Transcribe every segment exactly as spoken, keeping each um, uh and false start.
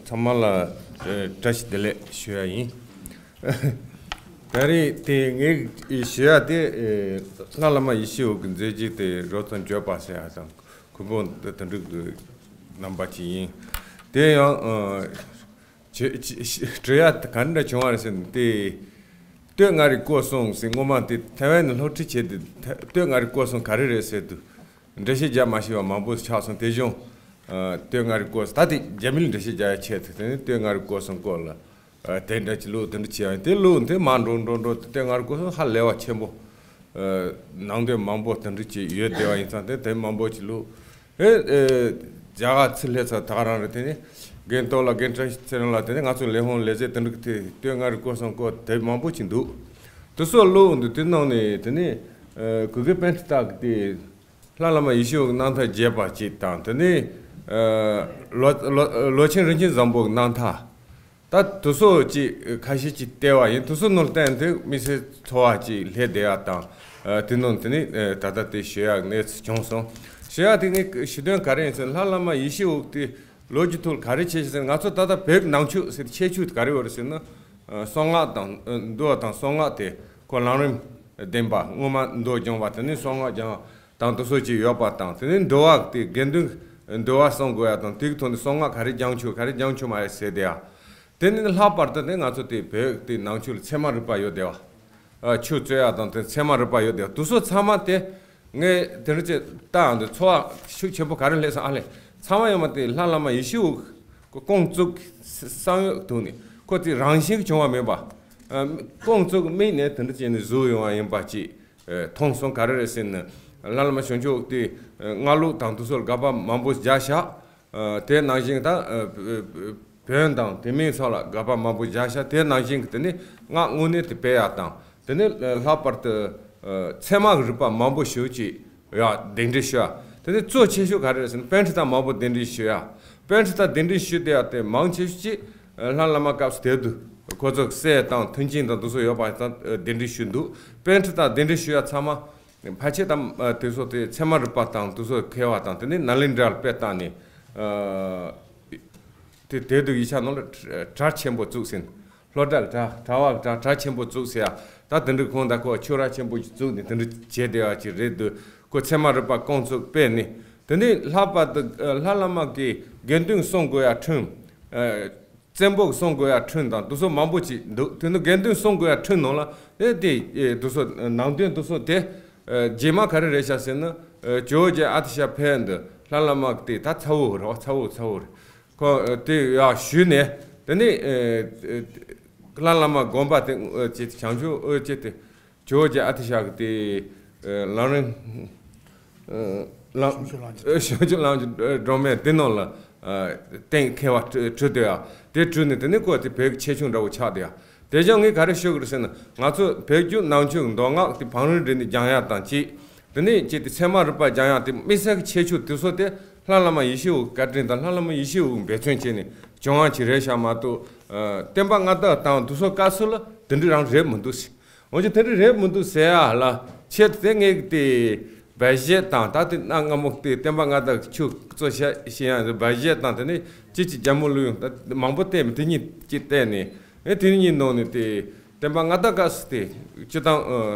ཚང་མ་ལ་ཨེ་བཀྲ་ཤིས་བདེ་ལེགས་ཞུ་ཡ་ཡིན། ད་རེས་དེ་ངས་ཞུ་ཡ་དེ་ཨེ་ལྷ་བླ་མ་ཡེ་ཤེས་འོད་ཀྱི་མཛད་རྗེས་དེ་རོབ་ཙམ་བརྗོད་པ་ཟེར་ཡ་དང་། ཁོ་བོ་འདི་དེ་འགྲིག་འདུག་རྣམ་པ་ཅིག་ཡིན། དེ་ཡང་ཨ་ཆེ་ཆེ་དྲི་ཡ་ག་འདྲ་བྱུང་བ་རེད་ཟེར་ན། དེ་སྟོད་མངའ་རིས་བསྐོར་སོང་ཟེར། སྔོན་མ་དེ་ཐེ་ཝན་ནས་སློབ་ཁྲིད་བྱས་ཏེ་སྟོད་མངའ་རིས་བསྐོར་སོང་ག་རེ་རེད་ཟེར་དུས། འགྲེལ་བཤད་རྒྱག་མ་ཤེས་པ་མང་པོ་ཆགས་སོང་། དེ་བཞིན་ཨ་སྟོད་མངའ་རིས་བསྐོར་སོང་། ད་དེ་རྒྱ་མིས་འགྲེལ་བཤད་རྒྱག་ཡ་ཆེད་དུ། དེ་ནས་སྟོད་མངའ་རིས་བསྐོར་སོང་སྐོར་ལ་ཨ་དེ་འདྲ་ཅིག་ལོ་དེ་འདྲ་བྱས་ཡ་ཡིན། དེ་ལོ་དེ་མར་འགྲོ་འགྲོ་འགྲོ་དེ་སྟོད་མངའ་རིས་བསྐོར་སོང་ཧ་ལས་པ་ཆེན་པོ། ཨ་ནང་དོན་མང་པོ་དེ་འདྲ་ཅིག་ཡོད་བསྡད་པ་ཡིན་ཙང་། དེ་དེབ་མང་པོ་ཅིག་ལོ་ཨེ་ཨེ་རྒྱ་གར་ཚུར་སླེབས་ཚར་ད་ག་རང་རེད། དེ་ནས་རྒན་སྟོབས་ལགས་རྒན་བཀྲ་ཤིས་ཚེ་རིང་ལགས། དེ་ནས་ང་ཚོ་ལས་ཁུངས་ལས་བྱེད་དེ་འདྲ་གི་དེ་སྟོད་མངའ་རིས་བསྐོར་སོང་སྐོར་དེབ་མང་པོ་ཅིག་འདུག་དེ་ཚོ་ཀློག་འདུག་དེ་ནང་ནས་དེ་ནས་ཨ་གུ་གེ་པཎྜི་ཏ་གི་དེ་ལྷ་བླ་མ་ཡེ་ཤེས་འོད་རྣམ་ཐར་རྒྱས་པ་ཅིག་དང་། དེ་ནས་ཨ་ལོ་ལོ་ལོ་ཆེན་རིན་ཆེན་བཟང་པོ་གི་རྣམ་ཐར། ད་དེ་ཚོ་ཅིག་ཁ་ཤས་ཅིག་བལྟས་པ་ཡིན། དེ་ཚོ་ནང་བསྟན་དེ་དམིགས་བསལ་ཚོར་བ་ཅིག་སླེབས་བསྡད་ཡ་དང་། ཨ་དེ་ནང་དེ་ནས་ཨ་ད་ལྟ་དེ་ཞུ་ཡག་གནས་ཚུལ་བྱུང་སོང་། ཞུ་ཡག་དེ་ངས་ཞུ་དོན་ག་རེ་ཡིན་ཟེར་ན། ལྷ་བླ་མ་ཡེ་ཤེས་འོད་དེ་ལོ་རྒྱུས་ཐོག་ག་རེ་བྱས་ཤག་ཟེར་ན། ང་ཚོ་ད་ལྟ་བོད་ནང་ཆོས་ཟེར་ཁྱད་ཆོས་དེ་ག་རེ་ཡོད་རེད་ཟེར་ན། ཨ་གསང་སྔགས་དང་ཨ་འདུལ་བ་དང་གསང་སྔགས་དེ་ཁོ་ལམ་རིམ་ལྡན་པ། སྔོན་མ་མདོ་སྦྱངས་པ། དེ་ནས་གསང་སྔགས་སྦྱངས་པ་དང་དེ་ཚོ་ཅིག་ཡོད་པ་དང་། དེ་ནས་འདུལ་བ་དེ་དགེ་འདུན་འདུལ་བ་གསུང་དགོས་ཡ་དང་། དེའི་ཐོག་ནས་གསང་སྔགས་ག་རེ་སྦྱང་ཆོག་ག་རེ་སྦྱང་ཆོག་མ་རེད་ཟེར་བསྡད་ཡ། དེ་ནས་ལྷག་པར་དུ་དེ་ང་ཚོ་དེ་བོད་དེ་ནང་ཆོས་ལ་ཚད་མ་རིག་པ་ཡོད་བསྡད་པ། ཨ་ཆོས་རྩོད་ཡ་དང་དེ་ཚད་མ་རིག་པ་ཡོད་བསྡད་པ། དེ་ཚོ་ཚང་མ་དེ་ངས་དེ་འདྲ་ཅིག་བལྟ་ཡོང་དུས་ཚོར་བ་ཤུགས་ཆེན་པོ་ག་རེ་སླེབས་སོང་ཨ་ལས། ཚང་མ་ཡོད་མ་དེ་ལྷ་བླ་མ་ཡེ་ཤེས་འོད་ཀྱི་རྐང་བཙུགས་བསམ་ཡོད་ཐུག་ནས། ཁོ་དེ་རང་བཞིན་གྱིས་བྱུང་བ་མིན་པ། ཨ་རྐང་བཙུགས་དམིགས་ནས་དེ་འདྲ་བྱས་ནས་བཟོས་ཡོང་བ་ཡིན་པ་ཅིག་ཨ་མཐོང་སོང་། ག་རེ་རེད་ཟེར་ན། ལྷ་བླ་མ་བྱང་ཆུབ་འོད་དེ་ཨ་སྔགས་ལུགས་དང་དེ་ཚོ་ལ་དགག་པ་མང་པོ་བརྒྱབ་ཤག་ཨ་དེ་ནང་བཞིན་ད་ཨ་བོན་དང་དེ་མིན་སོགས་ལ་དགག་པ་མང་པོ་བརྒྱབ་ཤག་དེ་ནང་བཞིན་གྱི་དེ་ནས་སྔགས་དངོས་གནས་དེ་སྤེལ་ཡ་དང་། དེ་ནས་ལྷག་པར་དུ་ཨ་ཚད་མ་གི་རིགས་པ་མང་པོ་ཞིག་ཅིག་ཡ་གདན་འདྲེན་ཞུ་ཡ། དེ་ནས་གཙོ་ཆེ་ཤོས་ག་རེ་རེད་ཟེར་ན། པཎྜི་ཏ་མང་པོ་གདན་འདྲེན་ཞུ་ཡ། པཎྜི་ཏ་གདན་འདྲེན་ཞུ་བསྡད་ཡ་དེ་མང་ཆེ་ཤོས་ཅིག་ཨ་ལྷ་བླ་མ་སྐབས་སུ་དེབ་ཏུ་ཁོ་ཚོ་གི་སྲས་དང་མཐུན་རྐྱེན་དང་དེ་ཚོ་ཡོད་པ་དང་གདན་འདྲེན་ཞུས་འདུག་པཎྜི་ཏ་གདན་འདྲེན་ཞུ་ཡ་ཚང་མ་ཕལ་ཆེར་དང་ཨ་དེ་ཚོ་དེ་ཚད་མ་རིག་པ་དང་དེ་ཚོ་མཁས་པ་དང་། དེ་ནས་ནཱ་ལེནྡྲ་ལ་དཔེ་བལྟས་ནས་ཨ་དེ་དེབ་ཏུ་ཡིག་ཆ་ནང་ལ་གྲ་གྲ་ཆེན་པོ་བཙུགས་ཟིན། ལྷོ་བྲག་གྲ་གྲ་བ་གྲ་གྲ་ཆེན་པོ་བཙུགས་ཟེར་ཡ། ད་དེ་འདྲའི་ཁོང་ད་ཁོ་ཆོས་ར་ཆེན་པོ་ཞིག་བཙུགས་ནས་དེ་འདྲ་བྱས་བསྡད་ཡ་ཅིག་རེད་འདུག་ཁོ་ཚད་མ་རིག་པ་རྐང་བཙུགས་སྤེལ་ནས། དེ་ནས་ལྷག་པར་དུ་ཨ་ལྷ་བླ་མ་གི་དགེ་འདུན་གསུང་དགོས་ཡ་ཁྲིམས། ཨ་བཙན་པོ་གསུང་དགོས་ཡ་ཁྲིམས་དང་དེ་ཚོ་མང་པོ་ཅིག་འདུག་དེ་ནི་དགེ་འདུན་གསུང་དགོས་ཡ་ཁྲིམས་ནང་ལ་དེ་དེ་ཨེ་དེ་ཚོ་ནང་དོན་དེ་ཚོ་དེ་ཨ་རྗེས་མ་ག་རེ་རེད་ཤག་ཟེར་ན། ཨ་ཇོ་བོ་རྗེ་ཨ་ཏི་ཤ་ཕེབས་འདི་ལྷ་བླ་མ་དེ་ད་ཚ་བོ་རེད་པ། ཚ་བོ་ཚ་བོ་རེད། ཁོ་ཨ་དེ་ཡ་ཞུས་ནས། དེ་ནས་ཨ་ཨ་ལྷ་བླ་མ་དགོན་པ་དེ་ཨ་ཅེ་བྱང་ཆུབ་ཨ་ཅེ་དེ་ཇོ་བོ་རྗེ་ཨ་ཏི་ཤ་གི་དེ་ཨ་ལམ་རིམ་ཨ་ལམ་བྱང་ཆུབ་ལམ་གྱི་ཨ་བྱང་ཆུབ་ལམ་གྱི་ཨ་སྒྲོན་མེ་དེ་ནང་ལ་ཨ་གཏན་འཁེལ་བ་བྲི་བྲིས་འདུག་ཡ། དེ་བྲིས་ནས་དེ་ནས་ཁོ་དེ་བོད་ཀྱི་ཆེ་ཆུང་འདྲ་བོ་ཆགས་འདུག་ཡ། དེ་བཞིན་ངས་ག་རེ་ཞུ་དགོས་རེད་ཟེར་ན། ང་ཚོ་བོད་བརྒྱུད་ནང་ཆོས་ཀྱི་མདོ་སྔགས་དེ་བང་རིམ་བསྒྲིགས་ནས་སྦྱང་ཡ་དང་གཅིག་དེ་ནས་ཅིག་དེ་ཚད་མ་རིག་པ་སྦྱང་ཡ་དེ་དམིགས་བསལ་གྱི་ཁྱད་ཆོས་དེ་ཚོ་དེ་ལྷ་བླ་མ་ཡེ་ཤེས་འོད་བཀའ་དྲིན་དང་ལྷ་བླ་མ་ཡེ་ཤེས་འོད་འབད་བརྩོན་བྱས་ནས་སྦྱོང་བ་ཅིག་རེད་ཤག་མ་གཏོགས། ཨ་བསྟན་པ་སྔ་དར་དང་དེ་ཚོ་སྐབས་སུ་ལ་དེ་འདྲ་རང་རེད་མི་འདུག་ཟེར། འོན་ཀྱང་དེ་འདྲ་རེད་མི་འདུག་ཟེར་ཡ་ལ་ཆེད་དུ་དེ་ངས་དེ་སྦས་བཞེད་དང་། ད་དེ་གནའ་སྔ་མོ་དེ་བསྟན་པ་སྔ་དར་གྱི་ཆོས་གཙོ་བྱས་ཤིང་ཡང་སྦས་བཞེད་དང་། དེ་ནས་ཅིག་ཅིག་རྒྱལ་མོ་ལུས་ཡོང་ད་མང་པོ་བལྟས་མི་དེ་གཉིས་ཅིག་བལྟས་ནས། ཨེ་དེ་གཉིས་ནང་ནས་དེ་བསྟན་པ་སྔ་དར་སྐབས་སུ་དེ་སྤྱིར་བཏང་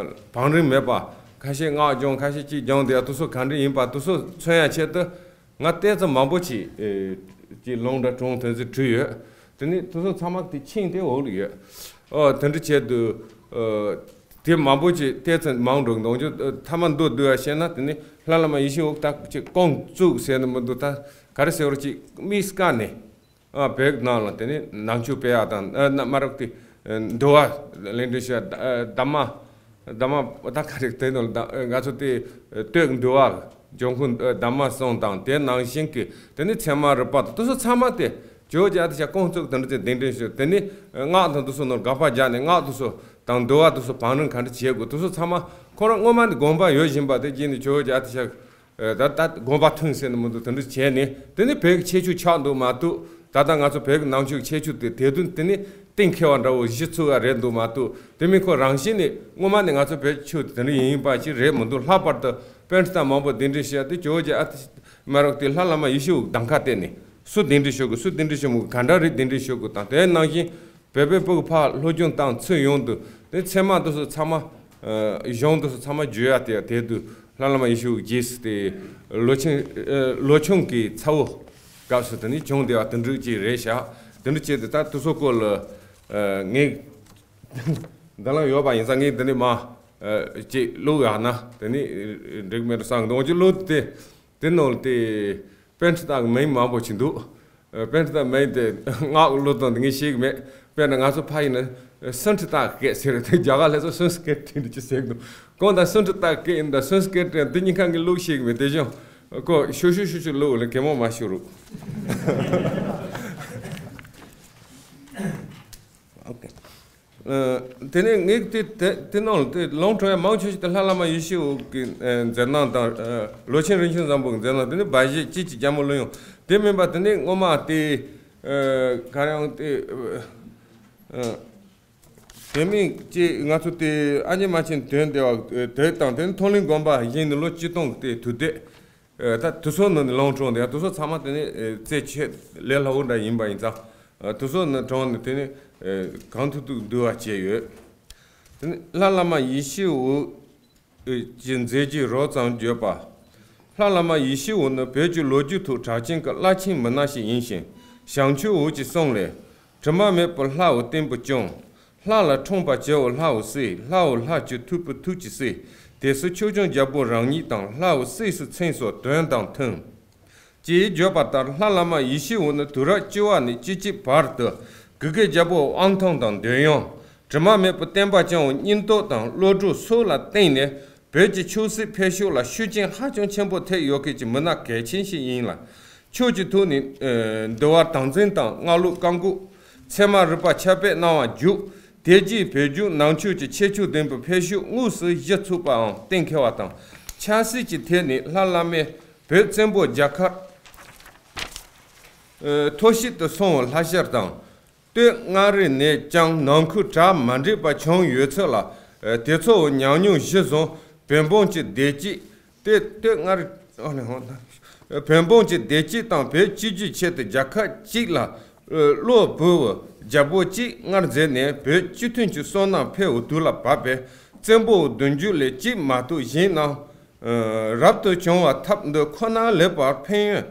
ཨ་བང་རིམ་མེད་པ། ཁ་ཤས་སྔགས་སྦྱོང་ཁ་ཤས་ཅིག་སྦྱོང་དེ་ཡ་དེ་ཚོ་ག་འདྲ་ཡིན་པ་དེ་ཚོ་མཚོན་ཡ་ཆེད་དུ། ང་ལྟས་ཙམ་མང་པོ་ཅིག་ཨེ་ཅིག་ལུང་འདྲ་གྲོང་དོན་ཚོད་བྲིས་ཡོད། དེ་ནས་དེ་ཚོ་ཚང་མ་དེ་ཆིངས་དེ་འོག་ལ་ཡོད། ཨོ་དེ་འདྲ་བྱས་དུས་ཨ་དེ་མང་པོ་ཅིག་ལྟས་ཙམ་མང་འགྲོ་གི་འདུག་འོན་ཀྱང་ཨ་མཐའ་མ་མདོར་བསྡུས་པ་བཤད་ན། དེ་ནས་ལྷ་བླ་མ་ཡེ་ཤེས་འོད་ད་ཅིག་རྐང་བཙུགས་ཟེར་ནས་མི་འདུག་ད་ག་རེ་ཟེར་བ་ཅིག་དམིགས་བཀར་ནས། ཨ་བོད་ནང་ལ་དེ་ནས་ནང་ཆོས་སྤེལ་ཡག་དང་། ཨ་ན་མ་རབས་དེ་ཨ་འདུལ་བ་ལེགས་སྒྲིག་ཞུ་ཡག་ཨ་གདམས་ངག་གདམས་ངག་ད་ག་རེ་དེ་ནང་ལ་ད་ང་ཚོ་དེ་ཨ་སྟོད་འདུལ་བ་འབྱུང་ཁུངས་ཨ་གདམས་ངག་གསུམ་དང་། དེ་ནང་བཞིན་གྱི་དེ་ནས་ཚད་མ་རིག་པ་དང་དེ་ཚོ་ཚང་མ་དེ་ཇོ་བོ་རྗེ་ཨ་ཏི་ཤ་རྐང་བཙུགས་དེ་འདྲ་ཅིག་གདན་འདྲེན་ཞུ། དེ་ནས་ཨ་སྔགས་དང་དེ་ཚོ་ནང་དགག་པ་རྒྱག་ནས་སྔགས་དེ་ཚོ་དང་འདུལ་བ་དེ་ཚོ་བང་རིམ་ག་འདྲ་བྱེད་དགོས་དེ་ཚོ་ཚང་མ་ཁོ་རང་སྔོན་མ་ནས་དགོངས་པ་ཡོད་བཞིན་པ་དེ་བརྒྱུད་ནས་ཇོ་བོ་རྗེ་ཨ་ཏི་ཤ་ཨ་ད་ད་དགོངས་པ་མཐུན་ཟེར་ནས་མི་འདུག་དེ་འདྲ་བྱས་ནས་དེ་ནི་བོད་ཀྱི་ཁྱད་ཆོས་ཆགས་འདུག་མ་གཏོགས། ད་ལྟ་ང་ཚོ་བོད་ཀྱི་ནང་ཆོས་ཀྱི་ཁྱད་ཆོས་དེ་དེ་དོན་དེ་ནི་གཏན་འཁེལ་བ་འདྲ་བོ་གཞི་ཚུགས་པ་རེད་འདུག་མ་གཏོགས། དེ་མིན་ཁོ་རང་བཞིན་ནས་སྔོན་མ་ནས་ང་ཚོ་བོད་ཀྱི་ཆོས་དེ་དེ་འདྲ་ཡིན་པ་ཞིག་རེད་མི་འདུག་ལྷག་པར་དུ་པཎྜི་ཏ་མང་པོ་གདན་འདྲེན་བྱས་ཏེ་ཇོ་བོ་རྗེ་ཨ་ཏི་མ་རབས་དེ་ལྷ་བླ་མ་ཡེ་ཤེས་འོད་གདམ་ཁ་བསྟན་ནས། སུ་གདན་འདྲེན་ཞུ་དགོས། སུ་གདན་འདྲེན་ཞུ་མི་དགོས། ག་འདྲ་རེད། གདན་འདྲེན་ཞུ་དགོས་དང་། དེ་ནང་བཞིན་བོད་པའི་ཕྲུ་གུ་ཕར་སློབ་སྦྱོང་བཏང་ཚུར་ཡོང་དུས་དེ་ཚད་མ་དེ་ཚོ་ཚང་མ། ཨ། གཞུང་དེ་ཚོ་ཚང་མ་བརྗོད་ཡ་དེ་དེ་དུས་ལྷ་བླ་མ་ཡེ་ཤེས་དབང་རྗེས་སུ་དེ་ལོ་ཆུང་། ཨ། ལོ་ཆུང་གི་ཚ་བོ་སྐབས་སུ་དེ་ནི་བྱུང་བསྡད་པ་དེ་འདྲ་ཅིག་རེད་ཤག་དེ་འདྲ་བྱས་ཏེ་ད་དེ་ཚོ་སྐོར་ལ། ཨ། ངས་འདི་ལ་ཡོད་པ་ཡིན་ཙང་ངས་འདི་ནས་མར། ཨ། ཅིག་བླུགས་ཡག་ན་དེ་ནི་འགྲིག་མེད་དུ་བསམ་གི་འདུག་འོན་ཀྱང་བླུགས་དེ། དེ་ནང་ལ་དེ་པཎྜི་ཏ་གི་མིང་མང་པོ་ཅིག་འདུག་ཨ། པཎྜི་ཏ་མིང་དེ་སྔགས་བླུགས་སྟངས་དེ་ངས་ཤེས་ཀྱི་མེད། དཔེར་ན་ང་ཚོ་ཕ་ཡིན་ན་སཾ་སྐྲྀ་ཏ་གི་སྐད་ཟེར་རེད་དེ། རྒྱ་གར་ལ་ཚོ་སཾ་སྐྲྀ་ཏ་འདྲ་ཅིག་ཟེར་གི་འདུག་གང་ལྟར་སཾ་སྐྲྀ་ཏ་གི་སྐད་ཡིན་ད་སཾ་སྐྲྀ་ཏ་འདི་གཉིས་ཀ་ངས་བླུགས་ཤེས་ཀྱི་མེད། དེ་བཞིན་ཁོ་ཤུ་ཤུ་ཤུ་ཤུ་བླུགས་ལ་གད་མོ་མ་ཤོར་རོགས། ཨོ་ཀེ། ཨ། དེ་ནས་ངས་དེ་དེ་དེ་ནང་ལ་དེ་ལུང་འདྲེན་ཡ་མང་ཆེ་ཤོས་དེ་ལྷ་བླ་མ་ཡེ་ཤེས་དབང་གི། ཨ། མཛད་རྣམ་དང་། ཨ། ལོ་ཆེན་རིན་ཆེན་བཟང་པོ་གི་མཛད་རྣམ། དེ་ནས་སྦ་བཞེད་ཅིག་ཅིག་རྒྱ་མོ་ལོ་ཡོང་། དེ་མིན་པ་དེ་ནས་སྔོན་མ་དེ། ཨ། ག་རེ་ཡང་དེ། ཨ། དེ་མིན་ཅིག་ང་ཚོ་དེ་ཨ་མྱེས་རྨ་ཆེན་དོན་བདེ་བ་དེ་དང་། དེ་ནས་མཐོང་ལྷུན་དགོན་པ་བཞེངས་ནས་ལོ་ཆིག་སྟོང་གི་དེ་དུས་དེ། ཨ། ད་དེ་ཚོ་ནང་ནས་ལུང་འདྲེན་དེ་དེ་ཚོ་ཚང་མ་དེ་ནས། ཨ། རྩེ་ཆེ་ལས་སླ་བོ་འདྲ་ཡིན་པ་ཡིན་ཙང་། ཨ། དེ་ཚོ་ནང་འདྲེན་ནས་དེ་ནས། ཨ། གང་ཐུབ་ཐུབ་འདུལ་བ་བྱས་ཡོད། དེ་ནས་ལྷ་བླ་མ་ཡེ་ཤེས་དབང་གི་མཛད་རྗེས་རོབ་ཙམ་བརྗོད་པ། ལྷ་བླ་མ་ཡེ་ཤེས་དབང་ནི་བོད་ཀྱི་ལོ་རྒྱུས་ཐོག་གྲགས་ཅན་གྱི་བླ་ཆེན་མི་སྣ་ཞིག་ཡིན་ཞིང་། བྱང་ཆུབ་འོད་ཀྱི་གསུང་ལས། དྲི་མ་མེད་པའི་ལྷའི་བསྟན་པ་སྐྱོང་། ལྷ་ལ་འཁྲུངས་པར་བྱ་བའི་ལྷའི་སྲས། ལྷའི་ལྷ་ཀྱི་ཐུབ་པའི་ཐུགས་ཀྱི་སྲས། དེ་སྲས་ཆོས་སྐྱོང་རྒྱལ་པོ་རང་ཉིད་དང་ལྷའི་སྲས་སུ་མཚན་སོགས་དོན་དང་མཐུན། ཅེས་བརྗོད་པ་ལྟར་ལྷ་བླ་མ་ཡེ་ཤེས་དབང་ནི་དུས་རབས་བཅུ་པ་ནས་བཅུ་གཅིག་བར་དུ་གུ་གེ་རྒྱལ་པོ་དབང་ཐང་དང་འདོད་ཡོན། དྲི་མ་མེད་པའི་བསྟན་པ་སྐྱོང་བའི་སྙིང་སྟོབས་དང་བློ་གྲོས་སོགས་ལ་བརྟེན་ནས་བོད་ཀྱི་ཆོས་སྲིད་འཕེལ་ཕྱོགས་ལ་ཤུགས་རྐྱེན་ཧ་ཅང་ཆེན་པོ་ཐེབས་ཡོད་མཁན་གྱི་མི་སྣ་གལ་ཆེན་ཞིག་ཡིན་ལ། ཆོས་ཀྱི་ཐོག་ནས་འདུལ་བ་དམ་འཛིན་དང་སྔགས་ལུགས་བཀའ་འགུགས། ཚད་མ་རིག་པ་ཁྱབ་སྤེལ་གནང་བ་མཇུག་དེ་རྗེས་བོད་བརྒྱུད་ནང་ཆོས་ཀྱི་ཁྱད་ཆོས་ལྡན་པའི་འཕེལ་ཕྱོགས་དངོས་སུ་གཞི་ཚུགས་པའང་གཏན་འཁེལ་བ་དང་། ཆབ་སྲིད་ཀྱི་ཐད་ནས་ལྷ་བླ་མས་བོད་བཙན་པོ་རྒྱལ་ཁབ་ཐོར་ཞིག་ཏུ་སོང་བའི་ལྷ་ཤར་དང་། སྟོད་མངའ་རིས་ནས་ཀྱང་ནང་ཁུལ་གྲ་མ་འགྲིག་པ་བྱུང་ཡོད་ཚུལ་ལ། དེ་ཚོའི་ཉམས་མྱོང་གཞིར་བཟུང་བོད་འབངས་ཀྱི་བདེ་སྐྱིད། སྟོད་སྟོད་མངའ་རིས། ཨ་ནི་ཧོ་ན། བོད་འབངས་ཀྱི་བདེ་སྐྱིད་དང་བོད་སྤྱི་སྒྱུར་ཆེད་དུ་རྒྱལ་ཁབ་གཅིག་ལ་བློ་བུ་བོ་རྒྱལ་པོ་གཅིག་སྔར་མཛད་ནས་བོད་སྤྱི་མཐུན་གྱི་བསོད་ནམས་འཕེལ་བའི་དུས་ལ་བབ་པས། བཙན་པོའི་གདུང་རྒྱུད་ལས་གཅིག་མ་གཏོགས་གཞན་རྣམས་རབ་ཏུ་བྱུང་བ་ཐབས་འདི་ཁོ་ན་ལེགས་པར་ཕན་ཡོན་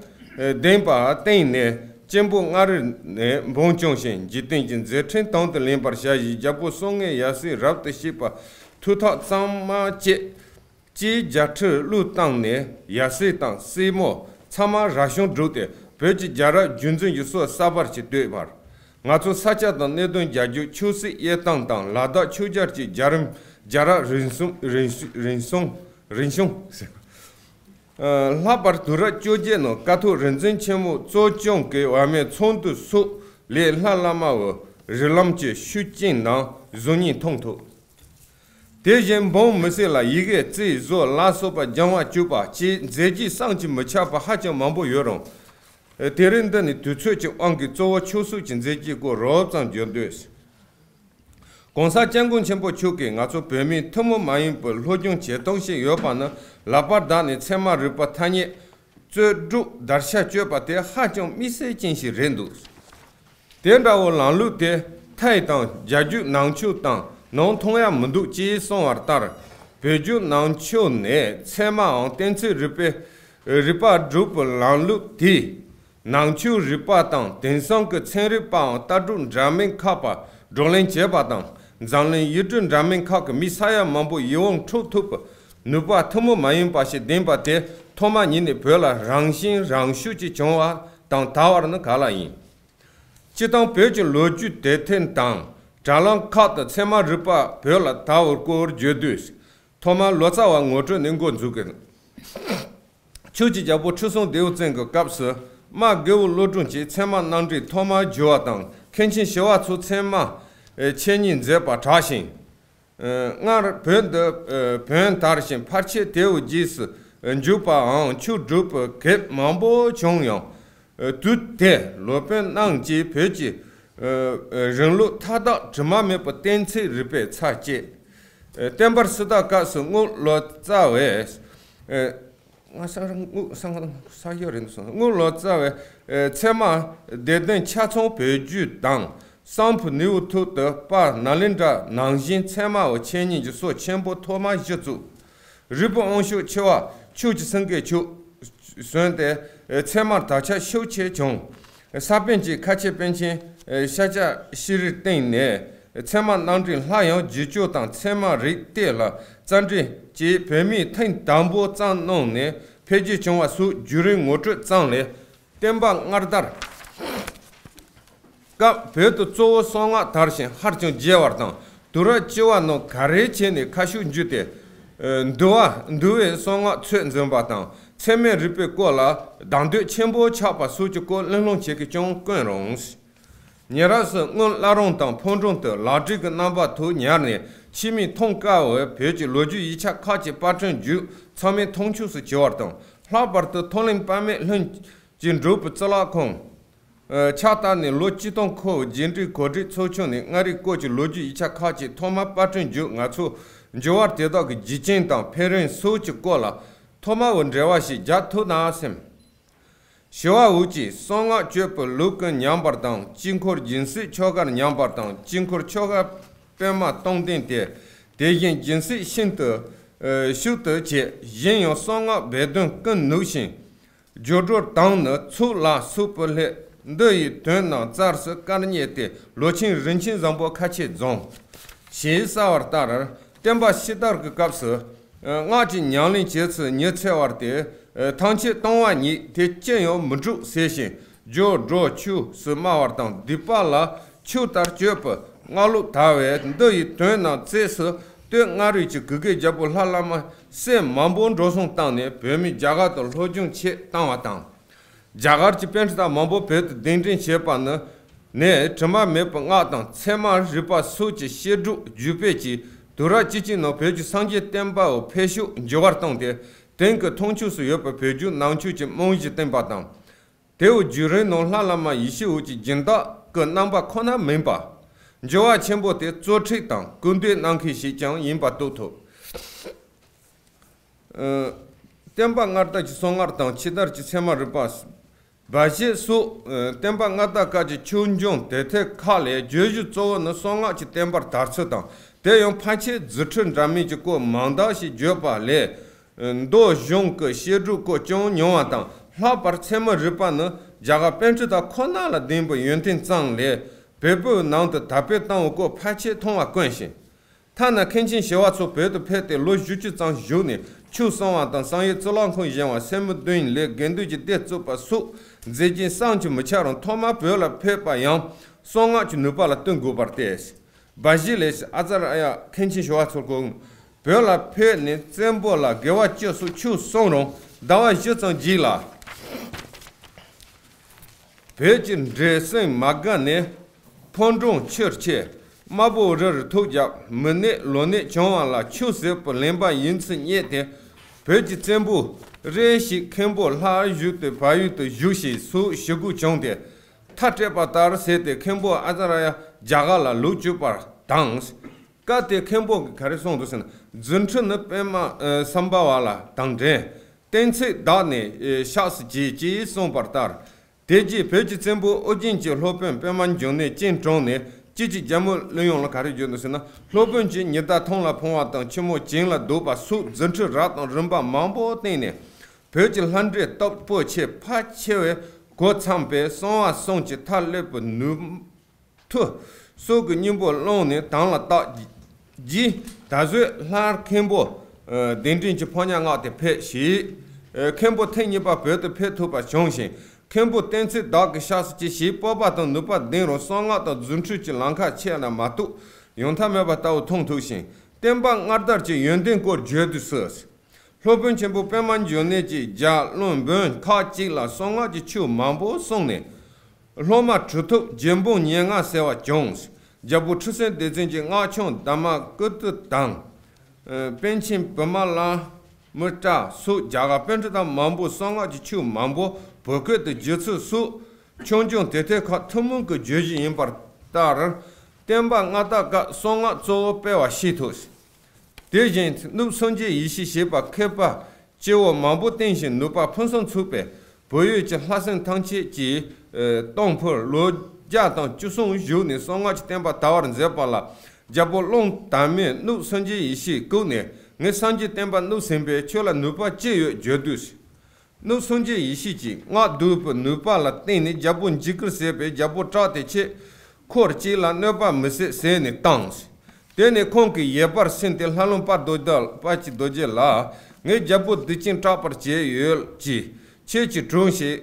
ལྡན་པར་བརྟེན་ནས་གཅེན་པོ་མངའ་རིས་ནས་འབངས་སྐྱོང་ཞིང་འཇིག་རྟེན་གྱི་མཛད་འཕྲིན་དང་དུ་ལེན་པར་བྱ་ཞིང་རྒྱལ་པོ་གསུམ་ལྔའི་ཡབ་སྲས་རབ་ཏུ་གཤེགས་པ་ཐུགས་ཐག་གཙང་མ་བཅད། ཅེས་རྒྱལ་ཁྲིར་བློས་བཏང་ནས་ཡབ་སྲས་དང་སྲས་མོ་ཚང་མ་རབ་བྱུང་བསྒྲུབས་ཏེ་བོད་ཀྱི་རྒྱལ་རབས་རྒྱུན་འཛིན་གྱི་སྲོལ་གསར་པ་ཞིག་བཏོད་པར། ང་ཚོ་ས་ཆ་དང་གནད་དོན་རྒྱ་སྒྱུར་ཆོས་སྲིད་དབྱེ་སྟངས་དང་ལ་དྭགས་ཆོས་རྒྱལ་གྱི་རྒྱལ་རིམ་རྒྱལ་རབས་རིམ་གསུམ་རིམ་གསུམ་རིམ་གསུམ་རིམ་གསུམ་ལྷག་པར་དུས་རབས་བཅོ་བརྒྱད་ནང་ཀཿཐོག་རིག་འཛིན་ཆེན་མོ་གཙོ་སྐྱོང་གི་བར་མའི་ཚོགས་འདུ་སོགས་ལས་ལྷ་བླ་མའི་རིགས་ལམ་གྱི་ཤུགས་རྐྱེན་རྣམས་གཟུགས་བརྙན་མཐོང་ཐུབ། དེ་བཞིན་འབངས་མི་སེར་ལ་ཡི་གེ་རྩིས་བཟོ་ལ་སོགས་པ་སྦྱང་བ་བཅུག་པ་བཅས་མཛད་རྗེས་བསམ་གྱིས་མི་ཁྱབ་པ་ཧ་ཅང་མང་པོ་ཡོད་རུང་། དེ་རིང་འདི་ནི་དུས་ཚོད་ཀྱི་དབང་གིས་གཙོ་བོ་ཆོས་སྲིད་ཀྱི་མཛད་རྗེས་སྐོར་རོབ་ཙམ་བརྗོད་འདོད། ༸གོང་ས་༸སྐྱབས་མགོན་ཆེན་པོ་མཆོག་གིས་ང་ཚོ་བོད་མིའི་ཐུན་མོང་མ་ཡིན་པའི་སློབ་སྦྱོང་བྱེད་སྟངས་ཤིག་ཡོད་པ་ནི་ལག་པར་བརྡབས་ནས་ཚད་མ་རིག་པ་ཐ་སྙད་རྩོད་སྒྲུབ་བརྡར་ཤ་གཅོད་པ་དེ་ཧ་ཅང་དམིགས་བསལ་ཅན་ཞིག་རེད་འདུག་དེ་འདྲ་བོ་ལམ་ལུགས་དེ་ཐའི་དང་རྒྱ་བརྒྱུད་ནང་ཆོས་དང་ནང་མཐུན་ཡ་མི་འདུག་ཅེས་གསུངས་པ་ལྟར། བོད་བརྒྱུད་ནང་ཆོས་ནས་ཚད་མའམ་གཏན་ཚིགས་རིག་པའི་རིག་པ་སྒྲུབ་པའི་ལམ་ལུགས་དེས་ནང་ཆོས་རིག་པ་དང་དེང་སང་གི་ཚན་རིག་པའམ་ལྟ་གྲུབ་འདྲ་མིན་ཁག་པ་བགྲོ་གླེང་བྱས་པ་དང་། འཛམ་གླིང་ཡུལ་གྲུ་འདྲ་མིན་ཁག་གི་མི་ས་ཡ་མང་པོ་ཡིད་དབང་འཕྲོག་ཐུབ་པའི་ནུས་པ་ཐུན་མོང་མ་ཡིན་པ་ཞིག་ལྡན་པ་དེ་ཐོག་མ་ཉིད་ནས་བོད་ལ་རང་བཞིན་རང་ཤུགས་ཀྱིས་བྱུང་བ་དང་དར་བ་ནི་ག་ལ་ཡིན། སྤྱིར་བཏང་བོད་ཀྱི་ལོ་རྒྱུས་དེབ་ཐེར་དང་དྲ་ལམ་ཁག་ཏུ་ཚད་མ་རིག་པ་བོད་ལ་དར་བའི་སྐོར་བརྗོད་དུས། ཐོག་མར་ལོ་ཙཱ་བ་ངོ་སྤྲོད་ནས་འགོ་འཛུགས་ཀྱི། ཆོས་ཀྱི་རྒྱལ་པོ་ཁྲི་སྲོང་ལྡེའུ་བཙན་གྱི་སྐབས་སུ་རྨ་རྒོད་པོ་བློ་གྲོས་ཀྱིས་ཚད་མ་རྣམ་འགྲེལ་ཐོག་མར་བསྒྱུར་བ་དང་། མཁན་ཆེན་ཞི་བ་འཚོས་ཚད་མ་འཆད་ཉན་མཛད་པ་གྲགས་ཤིང་། སྔར་བོད་འདི་བོན་དར་ཞིང་ཕལ་ཆེར་དེའི་རྗེས་སུ་འཇུག་པའམ་ཆོས་སྒྲུབ་པའི་གེགས་མང་པོ་བྱུང་ཡང་། དུས་དེར་སློབ་དཔོན་རྣམས་ཀྱིས་བོད་ཀྱི་རིང་ལུགས་མཐའ་དག་དྲི་མ་མེད་པའི་གཏན་ཚིགས་རིག་པའི་ཚར་བཅད། བསྟན་པར་སྲི་ད་སྐབས་སུ་རྔོག་ལོ་ཙཱ་བས། ང་ས་ར་རྔོག་ས་ས་ཡོད་རེད་འདུག་སོང་། རྔོག་ལོ་ཙཱ་བས་ ཚད་མ་སྡེ་བདུན་ཆ་ཚང་བོད་བརྒྱུད་དང་། གསང་ཕུ་ནེའུ་ཐུག་ཏུ་པ་ནཱ་ལེནྡྲ་ནང་བཞིན་ཚད་མ་བོ་འཆད་ཉན་གྱི་སྲོལ་ཆེན་པོ་ཐོག་མ་གཞི་བཙུགས། རིལ་བུ་དབང་ཕྱུག་ཆེ་བ་ཆོས་ཀྱི་སེང་གེ་མཆོག་གསོན་ཏེ། ཚད་མར་དར་ཁྱབ་ཤུགས་ཆེ་བྱུང་། ས་པཎ་གྱིས་ཁ་ཆེ་པཎ་ཆེན་ཤཱཀྱ་ཤྲཱི་རིར་བསྟེན་ནས། ཚད་མ་རྣམ་འགྲེལ་སླར་ཡང་བསྒྱུར་བཅོས་དང་ཚད་མ་རིགས་གཏེར་ལ་རྩ་འགྲེལ་བཅས་བོད་མིས་ཐེངས་དང་པོ་བརྩམས་གནང་ནས་འཕེལ་རྒྱས་བྱུང་བ་སོགས་བརྒྱུད་རིམ་ངོ་སྤྲོད་ཙམ་ལས། བསྟན་པ་སྔར་དར་སྐབས་བོད་དུ་གཙོ་བོ་གསང་སྔགས་དར་ཞིང་ཧར་ཅང་རྒྱས་པར་དང་། དུས་རབས་བཅུ་བ་ནང་ག་རེ་བྱས་ནས་ཁ་ཕྱོགས་འགྱུར་ཏེ། འདུལ་བ་འདུལ་བའི་གསང་སྔགས་ཚད་འཛིན་པ་དང་ཚད་མའི་རིགས་པའི་སྐོར་ལ་དང་འདོད་ཆེན་པོ་ཆགས་པ་སོགས་ཀྱི་སྐོར་གླེང་སློང་བྱེད་མཁན་ཀྱང་དཀོན་རུང་། ཉེ་རབས་སུ་སྔོན་བླ་རུང་དང་ཕོ་བྲང་དུ་ལག་བྲིས་ཀྱི་རྣམ་པ་ཐོག་ཉར་ནས་ཕྱི་མིག་མཐོང་དཀའ་བའི་བོད་ཀྱི་ལོ་རྒྱུས་ཡིག་ཆ་ཁག་ཅིག་པར་སྐྲུན་བརྒྱུད་ཚང་མས་མཐོང་ཆོས་སུ་གྱུར་བ་དང་། ལྷག་པར་དུ་མཐོང་ལམ་དཔག་མེད་ལྷུན་གྱིས་གྲུབ་པའི་གཙུག་ལག་ཁང་། ཕྱག་བཏབ་ནས་ལོ་གཅིག་སྟོང་འཁོར་བའི་རྗེས་འབྲེལ་གོ་སྒྲིག་ཚོགས་ཆུང་ནས་མངའ་རིས་སྐོར་གྱི་ལོ་རྒྱུས་ཡིག་ཆ་ཁག་ཅིག་ཐོག་མར་པར་སྐྲུན་བརྒྱུད་ང་ཚོ་འབྱོར་བ་དེ་དག་གི་རྒྱུ་རྐྱེན་དང་ཕན་རིན་སོགས་ཀྱི་སྐོར་ལ་ཐོག་མ་བོ་འགྲེལ་བ་ཞིག་རྒྱག་ཐུབ་ན་སེམས། ཞི་བ་འུ་ཅག་གསང་སྔགས་སྤྱོད་པའི་ལུགས་ཀྱི་ཉམས་པར་དང་དཀྱིལ་འཁོར་སྦྱིན་སྲེག་ཆོ་གར་ཉམས་པར་དང་དཀྱིལ་འཁོར་ཆོ་ག་པདྨ་སྟོང་ལྡན་ཏེ། དེ་བཞིན་སྦྱིན་སྲེག་ཤིན་ཏུ་ཤུགས་དུ་བྱེད། གཞན་ཡང་གསང་སྔགས་སྦས་དོན་ཀུན་ནུས་ཤིང་། སྦྱོར་སྒྲོལ་དང་ནི་ཚོགས་ལ་སོགས་པའི་སླད། འདི་ཡི་དོན་རྣམས་རྩལ་སྲིད་དཀར་རྙེད་དེ། ལོ་ཆེན་རིན་ཆེན་བཟང་པོ་ཁ་ཆེ་རྫོང་། ཞེས་གསལ་བ་ལྟར། བསྟན་པ་ཕྱི་དར་གྱི་སྐབས་སུ། སྔགས་ཀྱི་ཉམས་ལེན་བྱེད་ཚུལ་ཉི་ཚེ་བར་ཏེ། ཐམས་ཅད་སྟོང་པ་ཉིད་དེ་ཅི་ཡང་མི་འགྲུབ་ཟེར་ཞིང་། སྦྱོར་སྒྲོལ་ཆོས་སུ་སྨྲ་བ་དང་སྡིག་པ་ལ་ཆོས་ལྟར་སྤྱོད་པའི་སྔགས་ལུགས་དར་བས། འདི་ཡི་དོན་རྣམས་རྩལ་སྲིད་སྟོད་མངའ་རིས་ཀྱི་གུ་གེ་རྒྱལ་པོ་ལྷ་བླ་མ་སྲས་མང་པོ་འགྲོ་སོང་བཏང་ནས་བོད་མི་རྒྱ་གར་དུ་སློབ་སྦྱོང་ཆེད་བཏང་བ་དང་། རྒྱ་གར་གྱི་པཎ་ཆེན་དག་མང་པོ་བོད་དུ་གདན་འདྲེན་བྱས་པ་ནི། ནས་དྲི་མ་མེད་པའི་སྔགས་དང་ཚད་མ་རིག་པ་སོགས་ཀྱི་བཤད་སྒྲུབ་བརྒྱུད་སྤེལ་གྱིས་དུས་རབས་བཅུ་གཅིག་ནང་བོད་ཀྱི་སངས་རྒྱས་བསྟན་པའོ་འཕེལ་ཕྱོགས་འགྱུར་བར་བཏང་སྟེ། དེང་གི་མཐོང་ཆོས་སུ་ཡོད་པའི་བོད་བརྒྱུད་ནང་ཆོས་ཀྱི་རྨང་གཞི་བཏིང་པ་དང་། དེའི་བརྒྱུད་རིམ་ནང་ལྷ་བླ་མ་ཡེ་ཤེས་འོད་ཀྱི་སྦྱིན་བདག་གི་རྣམ་པ་ཁོ་ན་མིན་པ། འགྱུར་བ་ཆེན་པོ་དེ་གཙོ་ཁྲིད་དང་སྐུལ་འདེད་གནང་མཁན་ཞིག་ཀྱང་ཡིན་པ་རྟོགས་ཐུབ། བསྟན་པ་སྔར་དར་གྱི་གསང་སྔགས་དང་ཕྱི་དར་གྱི་ཚད་མ་རིག་པ། སྦ་བཞེད་སོགས། བསྟན་པ་སྔར་དར་སྐབས་ཀྱི་ཆོས་འབྱུང་དེབ་ཐེར་ཁག་ལས་བརྗོད་གཞི་གཙོ་བོ་ནི་གསང་སྔགས་ཀྱི་བསྟན་པར་དར་ཚུལ་དང་། དེ་ཡང་ཕལ་ཆེར་རྫུ་འཕྲུལ་འདྲ་མིན་གྱི་སྐོར་མང་དག་ཞིག་བརྗོད་པ་ལས། མདོ་གཞུང་གི་བཤད་སྒྲུབ་སྐོར་ཅུང་ཉུང་བ་དང་། ལྷག་པར་ཚད་མ་རིག་པ་ནི་རྒྱ་གར་པཎ་ཆེན་དག་ཁོ་ན་ལ་ལྡན་པའི་ཡོན་ཏན་ཙམ་ལས། བོད་པའི་ནང་དུ་དར་སྤེལ་བཏང་བའི་སྐོར་ཕལ་ཆེར་མཐོང་བ་དཀོན་ཞིང་། ཐ་ན་མཁན་ཆེན་ཞི་བ་འཚོ་བོད་དུ་ཕེབས་ཏེ་ལོ་བཞི་བཅུ་ཙམ་བཞུགས་ནས་ཆོས་གསུང་བ་དང་། བསམ་ཡས་གཙུག་ལག་ཁང་བཞེངས་པ། སེར་མོ་བདུན་ལས་དགེ་འདུན་གྱི་སྡེ་བཙུགས་པ་སོགས་མཛད་རྗེས་བསམ་གྱིས་མི་ཁྱབ་རུང་། ཐོག་མར་བོད་ལ་ཕེབས་པ་ཡང་གསང་སྔགས་ཀྱི་ནུས་པ་ལ་བསྟུན་དགོས་པར་ཐལ། སྦ་བཞེད་ལས། ཨ་ཙརྱ་མཁན་ཆེན་ཞི་བ་འཚོ་ཁོང་བོད་ལ་ཕེབས་ནས་བཙན་པོ་ལ་དགེ་བ་བཅུ་སོགས་ཆོས་གསུངས་རུང་ཟླ་བ་བཞི་ཙམ་རྗེས་ལ། བོད་ཀྱི་འདྲེ་སྲིན་མ་དགའ་ནས་ཕོ་བྲང་ཕྱིར་ཆད། དམར་པོ་རི་རུ་ཐུག་བརྒྱབ། མི་ནད་ལོ་ནད་བྱུང་བ་ལ་ཆོས་ཟེར་བའི་ལན་པ་ཡིན་ཚུལ་རྙེད་དེ། བོད་ཀྱི་བཙན་པོ་རེ་ཞིག་མཁན་པོ་ལྷ་བཞུགས་ཏེ་བལ་ཡུལ་དུ་བཞུགས་ཤིག་སོགས་ཞུ་སྒོ་བྱུང་སྟེ། མཐའ་སྤྲད་པ་ལྟར་ཟེར་ཏེ་མཁན་པོ་ཨ་ཙརྱ་རྒྱ་གར་ལ་ལོག་བཅུག་པར་དང་། སྐབས་དེ་མཁན་པོ་གིས་ག་རེ་གསུངས་འདུག་ཟེར་ན། རྫུ་འཕྲུལ་ནི་པདྨ་སམ་བྷ་ཝ་ལ་དང་འབྲེལ། གཏན་ཚིགས་བདག་ནས་གཤེགས་སུ་གྱིས་ཅེས་གསུངས་པ་ལྟར། དེ་རྗེས་བོད་ཀྱི་བཙན་པོ་ཨོ་རྒྱན་གྱི་སློབ་དཔོན་པདྨ་འབྱུང་གནས་སྤྱན་དྲངས་ནས་སྐྱིད་ཀྱི་རྒྱལ་མོ་གླུ་དབྱངས་ལ་ག་རེ་བརྗོད་འདུག་ཟེར་ན། སློབ་དཔོན་གྱིས་ཉི་ཟླ་ཐང་ལ་འཕོང་བ་དང་ཆུ་མོ་བྱིངས་ལ་ལྡོག་པ་སོགས་རྫུ་འཕྲུལ་རབ་དང་རིམ་པ་མང་པོ་བསྟན་ནས། བོད་ཀྱི་ལྷ་འདྲེ་སྟོབས་པོ་ཆེ་ཕལ་ཆེ་བས་གོ་མཚམས་པས་གསང་བ་གསུམ་གྱི་མཐའ་ཀླས་པའི་ནུས་མཐུ་སོགས་ཀྱི་སྙིང་པོ་བླངས་ནས་དམ་ལ་བཏགས་རྗེས། ད་གཟོད་སླར་མཁན་པོ་གདན་འདྲེན་གྱི་ཕོ་ཉ་མངགས་ཏེ་ཕེབས་ཤིང་། མཁན་པོ་ཐེངས་གཉིས་པ་བོད་དུ་ཕེབས་ཐུབ་པ་བྱུང་ཞིང་། མཁན་པོ་གཏན་ཚིགས་བདག་གིས་གཤེགས་སུ་གྱིས་ཞེས་སྤོབས་པ་དང་ནུས་པ་ལྡན་རུང་གསང་སྔགས་དང་རྫུ་འཕྲུལ་གྱི་ལམ་ཁ་ཆད་ན་མ་གཏོགས་ཡོང་ཐབས་མེད་པ་ལྟ་བུ་མཐོང་ཐུབ་ཤིང་། བསྟན་པ་སྔར་དར་གྱི་ཡོན་ཏན་སྐོར་བརྗོད་དུས་སུ། སློབ་དཔོན་ཆེན་པོ་པདྨ་འབྱུང་གནས་ཀྱིས་རྒྱ་བློན་འབུམ་ཁག་ཅིག་ལ་གསང་སྔགས་ཀྱི་ཆོས་མང་པོ་གསུངས་ནས། སློབ་མ་གྲུབ་ཐོབ་རྗེ་འབངས་ཉེར་ལྔ་ཟེར་བ་བྱུང་། རྒྱལ་པོ་ཁྲི་སྲོང་ལྡེ་བཙན་གྱི་སྔགས་འཆང་དྷརྨ་ཀིརྟི་དང་། པཎ་ཆེན་བི་མ་ལ་མི་ཏྲ་སོགས་རྒྱ་གར་པཎ་ཆེན་དག་མང་པོས་གསང་སྔགས་ཀྱི་ཆོས་མང་པོ་བོད་སྐད་དུ་བསྒྱུར་ཚུལ་སོགས་ཆོས་འབྱུང་དེབ་ཐེར་ཁག་ཐུན་མོང་གི་བརྗོད་གཞི་ཡིན་པ་ལྟར། བསྟན་པ་སྔར་དར་སྐབས་གསང་སྔགས་གཙོ་བོ་སྤེལ་བ་ཤེས་ཐུབ། དེ་བཞིན་གནུབས་སངས་རྒྱས་ཡེ་ཤེས་ཞེས་པ་མཁས་པ་སྐྱེ་བོ་མང་པོ་བསྟེན་ཞིང་ནུས་པ་ཕུན་སུམ་ཚོགས་པས་ བོད་ཡུལ་གྱི་ལྷ་སྲིན་ཐམས་ཅད་ཀྱི་ཨ་གཏོང་ཕོད་ལོ་བརྒྱ་དང་བཅུ་གསུམ་བཞུགས་ནས་གསང་སྔགས་ཀྱི་བསྟན་པ་དར་བར་མཛད་པ་ལ། རྒྱལ་པོ་གླང་དར་མས་གནུབས་སངས་རྒྱས་ཡེ་ཤེས་བཀུག་ནས། ངས་སངས་རྒྱས་བསྟན་པ་གནུབས་ཟིན་པས་ཁྱོད་ལ་ནུས་པ་ཅི་ཡོད་བརྗོད་དུས། གནུབས་སངས་རྒྱས་ཡེ་ཤེས་ཀྱིས་སྔགས་བཟླས་པའི་ནུས་པ་ལ་བརྟེན་ནས་རྒྱལ་པོ་འཇིགས་སྐུལ་བྱས་པས། རྒྱལ་པོ་སྐྲག་སྟེ་ཆོས་འཁོར་གཅིག་ལ་གནོད་པ་མི་བྱེད་ཟེར་ནས་བཏང་། དེ་ནས་ཁོང་གིས་ཡལ་བར་སེམས་ཏེ། ལྷ་ལུང་དཔལ་རྡོ་རྗེ། དཔལ་གྱི་རྡོ་རྗེ་ལ། ངས་རྒྱལ་པོ་སྡིག་ཅན་སྐྲག་པར་བྱས་ཡོད་ཀྱིས། ཁྱེད་ཀྱིས་གྲོངས་ཤིག་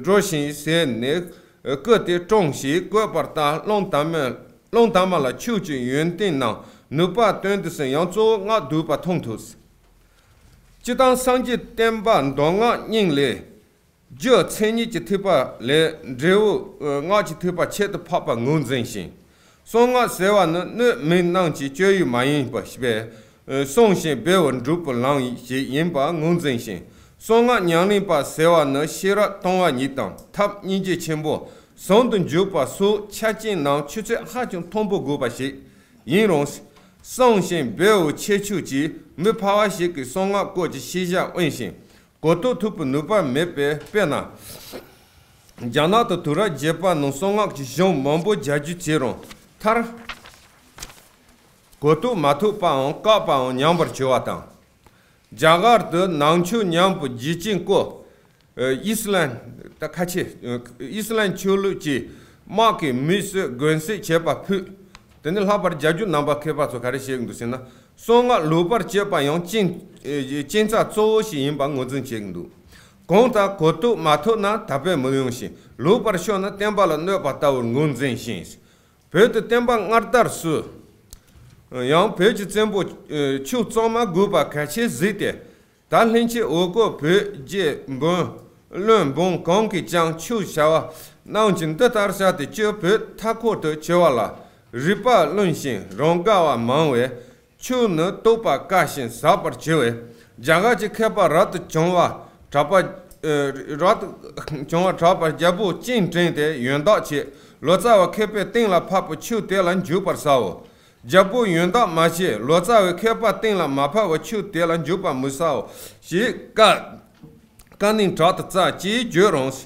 གྲོངས་ཤིག་ཟེར་ནས་བསྐུལ་ཏེ། གྲོངས་ཤིག་བཀོད་པ་ལྟར་གླང་དར་མ། གླང་དར་མ་ལ་ཆོས་ཀྱི་ཡོན་ཏན་རྣམས་ནུས་པ་སྟོན་དུ་ཟིན། ཡང་གཙོ་བོ་སྔགས་བཟླས་པ་མཐོང་ཐུབ། སྤྱིར་བཏང་སངས་རྒྱས་བསྟན་པ་མདོ་སྔགས་གཉིས་ལས། རྒྱུ་མཚན་ཉིད་ཀྱི་ཐེག་པ་ལས་འབྲས་བུ་སྔགས་ཀྱི་ཐེག་པ་ཁྱད་དུ་འཕགས་པ་ངོས་འཛིན་ཞིང་། གསང་སྔགས་ཟེར་བ་ནི་སྣོད་མེད་སྣང་གི་སྤྱོད་ཡུལ་མ་ཡིན་པ་ཞིག་པས། བསྲུང་ཞིང་སྦས་པ་སྒྲུབ་པའི་ལམ་ཞིག་ཡིན་པ་ངོས་འཛིན་ཞིང་། གསང་སྔགས་ཉམས་ལེན་པ་ཟེར་བ་ནི་ཤེས་རབ་དང་བ་ཉིད་དང་ཐབས་སྙིང་རྗེ་ཆེན་པོ་ཟུང་དུ་འཇུག་པ་སོགས་ཆ་རྐྱེན་རྣམས་ཆུ་ཚད་ཧ་ཅང་མཐོན་པོ་དགོས་པ་ཞིག་ཡིན་རུང་། བསྲུང་ཞིང་སྦས་པའི་ཁྱད་ཆོས་ཀྱིས་མི་ཕལ་བ་ཞིག་གིས་གསང་སྔགས་སྐོར་གྱི་ཤེས་བྱ་དབེན་ཞིང་། གོ་རྟོགས་ཐུབ་པའི་ནུས་པ་མེད་པས། དཔེར་ན། རྒྱ་ནག་ཏུ་དུས་རབས་བརྒྱད་པ་ནང་གསང་སྔགས་ཀྱི་གཞུང་མང་པོ་རྒྱ་སྒྱུར་བྱས་རུང་མཐར། གོ་རྟོགས་མ་ཐུབ་པའམ་བཀག་པའམ་ཉམས་པར་གྱུར་བ་དང་། རྒྱ་གར་དུ་ནང་ཆོས་ཉམས་པའི་རྒྱུ་རྐྱེན་སྐོར། ཨི་སི་ལན། ད་ཁ་ཆེ། ཨི་སི་ལན་ཆོས་ལུགས་ཀྱི་དམག་གིས་མི་གསོད་དགོན་གསོད་བྱས་པ་ཕུད། དེ་ནི་ལྷག་པར་རྒྱ་སྒྱུར་ནང་པ་མཁས་པ་ཚོ་ག་རེ་བཤད་ཀྱི་འདུག་ཟེར་ན། གསང་སྔགས་ལོག་པར་སྤྱོད་པ་ཡང་རྐྱེན། རྐྱེན་རྩ་གཙོ་བོ་ཞིག་ཡིན་པ་ངོས་འཛིན་བྱེད་ཀྱི་འདུག་གང་ལྟར་གོ་རྟོགས་མ་ཐུབ་ན་དར་སྤེལ་མི་ཡོང་ཞིང་། ལོག་པར་ཤོར་ན་བསྟན་པ་ལ་གནོད་པ་ལྟ་བུར་ངོས་འཛིན་ཞིང་། བོད་དུ་བསྟན་པ་སྔར་དར་སྲོལ། ཡང་བོད་ཀྱི་བཙན་པོ་ཆོས་གཙང་མ་དགོས་པ་གལ་ཆེར་གཟིགས་ཏེ། ད་ལྷན་ཅིག་འོ་སྐོལ་བོད་རྒྱལ་འབངས་བློན་འབངས་གང་གིས་ཀྱང་ཆོས་བྱ་བ་རྣམས་ཀྱི་འདི་ལྟར་བྱ་སྟེ། སྤྱིར་བོད་མཐའ་འཁོབ་ཏུ་གྱུར་པ་ལ་རིག་པ་བླུན་ཞིང་རང་དགའ་བ་མང་བས། ཆོས་ནི་རྟོགས་པ་དཀའ་ཞིང་ཟབ་པར་གྱུར་པས། རྒྱ་གར་གྱི་མཁས་པ་རབ་ཏུ་བྱུང་བ་གྲགས་པ། ཨ་རབ་ཏུ་བྱུང་བ་གྲགས་པ་རྒྱལ་པོ་སྤྱན་འདྲེན་དེ་ཡོན་བདག་བྱས། ལོ་ཙཱ་བའི་མཁས་པའི་སྟེང་ལ་ཕབ་པའི་ཆོས་དེ་ལ་འཇུག་པར་བྱའོ། རྒྱལ་པོ་ཡོན་བདག་མ་བྱས། ལོ་ཙཱ་བའི་མཁས་པ་སྟེང་ལ་མ་ཕབ་པའི་ཆོས་དེ་ལ་འཇུག་པར་མི་བྱའོ། ཞེས་བཀའ། བཀའ་གནང་དྲག་ཏུ་སྩལ་ཅེས་བརྗོད་རུང་།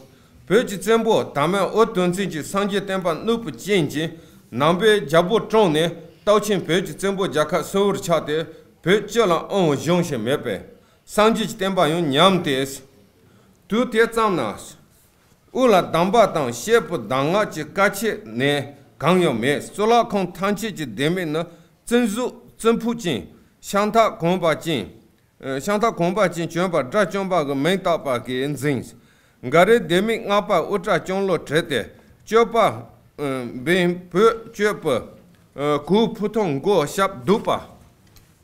བོད་ཀྱི་བཙན་པོ་དར་མས་འུ་དུམ་བཙན་གྱིས་སངས་རྒྱས་བསྟན་པ་གནོད་པའི་རྐྱེན་གྱིས་ནང་པའི་རྒྱལ་པོ་བཀྲོངས་ནས། སྟག་ཆེན་བོད་ཀྱི་བཙན་པོ་རྒྱལ་ཁབ་སིལ་བུར་ཆགས་ཏེ། བོད་སྤྱི་ལ་དབང་བ་གཞུང་ཞིག་མེད་པས། སངས་རྒྱས་ཀྱི་བསྟན་པ་ཡང་ཉམས་ཏེ། དུས་དེ་ཙམ་ན། དབུ་ལ་གདམས་པ་དང་བཤད་པའི་གདམས་ངག་གི་བཀའ་ཆད་ནི་གང་ཡང་མེད། གཙུག་ལག་ཁང་ཐམས་ཅད་ཀྱི་ལྡེ་མིག་ནི་བཙུན་གཟུགས་བཙུན་ཕུག་ཅན། ཤམ་ཐབས་གོན་པ་ཅན། ཤམ་ཐབས་གོན་པ་ཅན་གྱོན་པ་དགྲ་བཅོམ་པ་གི་མིང་བཏགས་པ་གིས་འཛིན། འགའ་རེས་ལྡེ་མིག་སྔགས་པ་དབུ་སྐྲ་ལྕང་ལོ་བྲིས་ཏེ། སྤྱོད་པ་བེམ་པོས་སྤྱོད་པའི་གོས་ཕུ་ཐུང་མགོ་ཞབས་གདུགས་པ།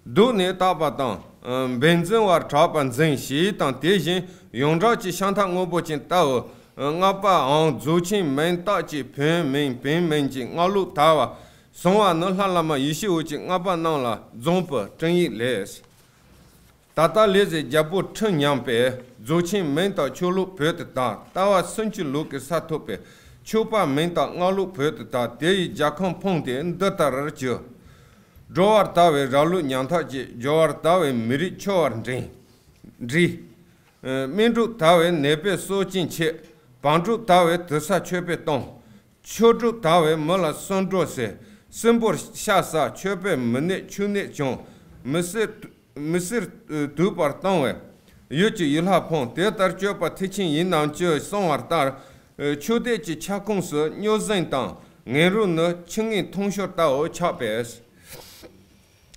གདུགས་ནས་བཏགས་པ་དང་། བེམ་འཛིན་པར་གྲགས་པ་འཛིན་ཞེས་དང་། དེ་བཞིན་ཡོངས་གྲགས་ཀྱི་ཤམ་ཐབས་སྔོན་པོ་ཅན་ལྟ་བུ། སྔགས་པའམ་རྫོགས་ཆེན་མིང་བཏགས་ཀྱི་བོན་མིང་བེམ་མིང་གི་སྔགས་ལུགས་དར་བར་སོང་བ་ནི་ལྷ་བླ་མ་ཡེ་ཤེས་འོད་ཀྱིས་སྔགས་པ་རྣམས་ལ་བརྫངས་པའི་དྲིན་ཡིན་ལས། ད་ལྟ་ལས་ཟེར་རྒྱལ་པོ་ཁྲི་ཉམས་པས་རྫོགས་ཆེན་མིང་དང་ཆོས་ལུགས་བོད་དུ་དར། ལྟ་བ་སུམ་ཅུ་ལུགས་ཀྱི་ས་ཐོབ་པས་ཆོས་པ་མིང་དང་སྔགས་ལུགས་བོད་དུ་དར། དེ་ཡིས་རྒྱལ་ཁམས་ཕུང་སྟེ་འདི་ལྟར་གྱུར། འགྲོ་བར་ལྟ་བའི་རབ་ལུགས་ཉམ་ཐག་བཅས། སྦྱོར་བར་ལྟ་བའི་མི་རིགས་འཆོལ་བར་འདྲེན། འདྲི། སྨིན་དྲུག་དར་བས་ནད་པའི་གསོ་སྐྱོན་ཆེ། བར་དྲུག་དར་བས་དུར་ས་མཆོད་པའི་གཏོང་། ཆོས་དྲུག་དར་བས་མི་ལ་གསོན་འགྲོ་ཟེར། སྲིན་པོར་ཤ་ཟ་མཆོད་པའི་མི་ནད་ཆུ་ནད་བྱུང་། མི་སེར། མི་སེར་དུད་པར་གཏོང་བས་ཡུལ་གྱི་ཡུལ་ལྷ་ཕོངས། དེ་ལྟར་སྤྱོད་པ་མཐུ་ཆེན་ཡིན་ནམ་ཅི་གསུང་བ་ལྟར། ཆོས་དད་ཀྱི་ཁྱབ་ཁོངས་སུ་སྨྱོ་ཟན་དང་ངན་རུལ་ནི་ཆུ་ངན་ཐུང་ཤོར་ལྟ་བུ་ཆགས་པས།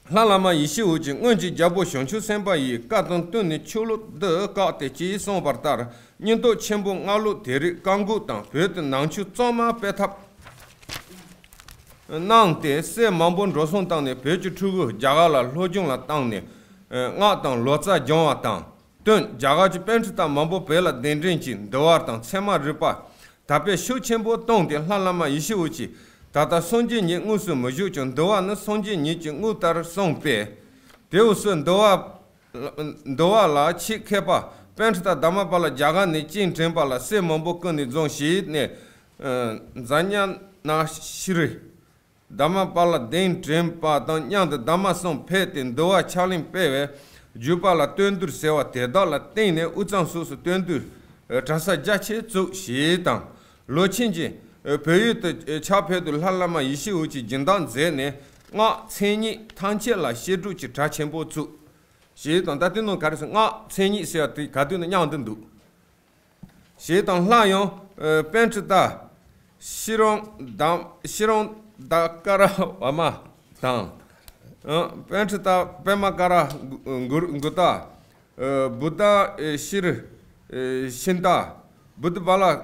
ལྷ་བླ་མ་ཡེ་ཤེས་འོད་ཀྱིས་སྔོན་གྱི་རྒྱལ་པོ་བྱང་ཆུབ་སེམས་དཔའ་ཡི་བཀའ་དང་བསྟུན་ནས་ཆོས་ལུགས་འདི་བཀག་སྟེ་ཅེས་གསུངས་པ་ལྟར། སྙིང་སྟོབས་ཆེན་པོས་སྔགས་ལུགས་དེ་རིགས་བཀག་འགོག་དང་བོད་དུ་ནང་ཆོས་གཙང་མ་སྤེལ་ཐབས་གནང་སྟེ། སྲས་མང་པོ་འགྲོ་སོང་བཏང་ནས་བོད་ཀྱི་ཕྲུ་གུ་རྒྱ་གར་ལ་སློབ་སྦྱོང་ལ་བཏང་ནས། སྔགས་དང་ལོ་ཙཱ་སྦྱོང་བ་དང་བསྟུན། རྒྱ་གར་གྱི་པཎྜི་ཏ་མང་པོ་བོད་ལ་གདན་འདྲེན་གྱིས་འདུལ་བ་དང་ཚད་མ་རིག་པ་དར་སྤེལ་ཤུགས་ཆེན་པོ་བཏང་སྟེ། ལྷ་བླ་མ་ཡེ་ཤེས་འོད་ཀྱིས་ད་ལྟ་སངས་རྒྱས་ཉིད་དངོས་སུ་མི་བཞུགས་ཀྱང་། འདུལ་བ་ནི་སངས་རྒྱས་ཉིད་ཀྱི་དངོས་ལྟར་གསུངས་པས། དེའུ་སུ་འདུལ་བ། འདུལ་བ་ལ་ཆེད་མཁས་པ་པཎྜི་ཏ་དྷརྨ་པཱ་ལ་རྒྱ་གར་ནས་སྤྱན་འདྲེན་པ་ལ་སྲས་མང་པོ་བསྐོས་ནས་བརྫངས་ཞེས་ནས། ཛྙཱ་ན་ཤྲཱི། དྷརྨ་པཱ་ལ་གདན་འདྲེན་པ་དང་མཉམ་དུ་དྷརྨ་གསུམ་ཕེབས་ཏེ་འདུལ་བ་ཕྱག་ལེན་སྤེལ་བས། བརྒྱུད་པ་ལ་བསྟན་འགྲོར་ཟེར་བ་དེ་དག་ལ་བརྟེན་ནས་དབུས་གཙང་སོགས་སུ་བསྟན་འགྲོར་ གྲྭ་ས་རྒྱ་ཆེ་བཙུགས་ཞེས་དང་། ལོ་ཆེན་གྱིས་བོད་ཡུལ་དུ་ཕྱག་ཕེབས་དུས་ལྷ་བླ་མ་ཡེ་ཤེས་འོད་ཀྱིས་སྦྱིན་བདག་མཛད་ནས་སྔགས་མཚན་ཉིད་ཐམས་ཅད་ལ་བཤད་སྒྲུབ་ཀྱི་གྲྭ་ཆེན་པོ་བཙུགས་ཞེས་དང་། ད་ལྟའི་ནང་ག་རེ་ཟེར། སྔགས་མཚན་ཉིད་ཟེར་བ་དེ་ག་དུས་ན་མཉམ་དུ་འདུག་ཞེས་དང་། སླར་ཡང་། ཨ། པཎྜི་ཏ་ཤྲི་རོང་དམ་ཤྲི་རོང་དམ་ཀ་ར་བར་མ་དང་། ཨ། པཎྜི་ཏ་པདྨ་ཀ་ར་གུ་གུ་ཏ། ཨ། བུདྡྷ་ཤྲཱི་ཤིན་ཏ། བུདྡྷ་བ་ལ། ཨ།